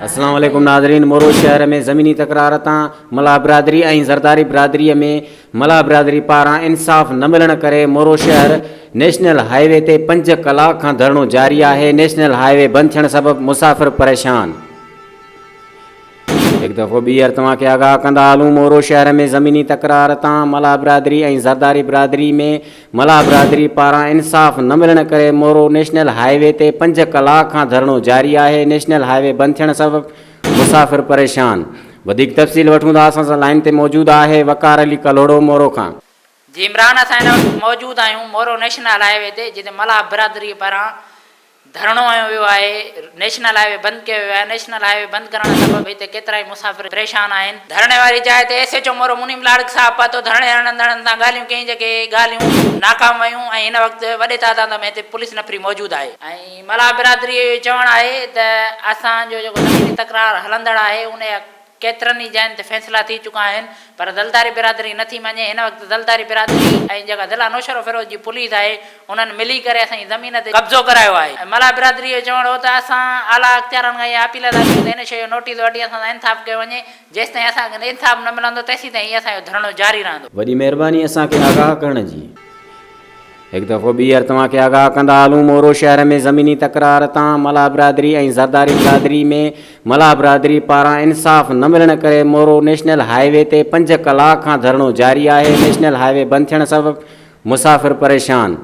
اسلام عليڪم ناظرين مورو شهر ۾ زميني تڪرار تان ملاح برادري ۽ زرداري برادري ۾ ملاح برادري پاران انصاف نه ملڻ ڪري مورو شهر نيشنل هاء وي تي پنج ڪلاڪ کان ڌرڻو جاري آهي نيشنل هاء وي بند ٿيڻ سبب مسافر پريشان. هڪ دفعو ٻيهر توهان کي آگاهه ڪندا هلون مورو شهر ۾ زميني تڪرار تان ملاح برادري ۽ زرداري برادري ۾ ملاح برادري پاران انصاف نه ملڻ ڪري مورو نيشنل هاء وي تي پنج ڪلاڪ کان ڌرڻو جاري آهي نيشنل هاء وي بند ٿيڻ سبب مسافر پريشان وڌيڪ تفصيل وٺون ٿا اسان سان لائين تي موجود آهي وقار علي ڪلهوڙو مورو کان. جي عمران اسان هن وقت موجود آهيون مورو نيشنل هاء وي تي جتي ملاح برادري پاران ڌرڻو هنيو ويو آهي، نيشنل هاء وي بند ڪيو ويو آهي، نيشنل هاء وي بند ڪرڻ سبب هتي ڪيترائي مسافر پريشان آهن، ڌرڻي واري جاء تي S H O Moro منيم Larak صاحب پهتو، ڌرڻي هڻندڙن سان ڳالهيون ڪيائين جيڪي ڳالهيون ناڪام ويون ۽ هن وقت وڏي تعداد ۾ هتي پوليس نفري موجود آهي ۽ ملاح برادري جو چوڻ آهي ته اسان جو جيڪو زميني تڪرار هلندڙ آهي ان جا ڪيترن ئي جاين تي فيصلا ٿي چڪا آهن پر زلداري برادري نه ٿي مڃي، هن وقت زلداري برادري ۽ جيڪا ضلع نوشهروفيروز جي پوليس آهي انهن ملي ڪري اسان جي زمين تي قبضو ڪرايو آهي ۽ ملاح برادري جو چوڻ هو ته اسان اعليٰ اختيارن کان اها اپيل ٿا ڪيون ته ان شيء جو نوٽيس وٺي اسان سان انصاف ڪيو وڃي، جيستائين اسان کي انصاف نه ملندو تيسيتائين هي اسان جو ڌرڻو جاري رهندو. وڏي مهرباني اسان کي آگاهه ڪرڻ جي. هڪ دفعو ٻيهر توهان کي آگاهه ڪندا هلون مورو شهر ۾ زميني تڪرار تان ملاح برادري ۽ زرداري برادري ۾ ملاح برادري پاران انصاف نه ملڻ ڪري مورو نيشنل هاء وي تي پنج ڪلاڪ کان ڌرڻو جاري آهي نيشنل هاء وي بند ٿيڻ سبب مسافر پريشان.